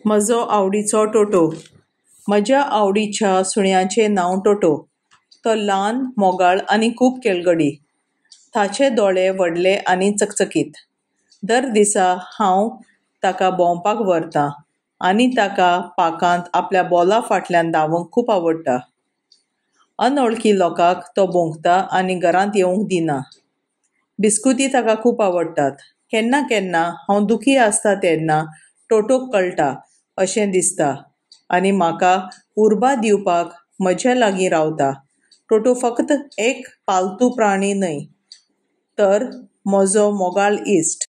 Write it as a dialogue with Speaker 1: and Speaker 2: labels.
Speaker 1: म्हजो आवडीचो टोटो. म्हज्या आवडीच्या सुण्याचें नांव टोटो. तो ल्हान, मोगाळ आनी खूब खेळगडी. ताचे दोळे व्हडले आनी चकचकीत. दर दिसा हांव ताका भोंवपाक व्हरतां आनी ताका पार्कांत आपल्या बॉला फाटल्यान धांवूंक खूब आवडटा. अनवळखी लोकांक तो भोंकता आनी घरांत येवंक दिना. बिस्कुती ताका खूब आवडटात. केन्ना केन्ना हांव दुखी आसता तेन्ना टोटोक कळटा अशें दिसता आनी म्हाका उर्बा दिवपाक म्हज्या लागीं रावता. टोटो फकत एक पालतू प्राणी न्हय तर म्हजो मोगाळ इश्ट.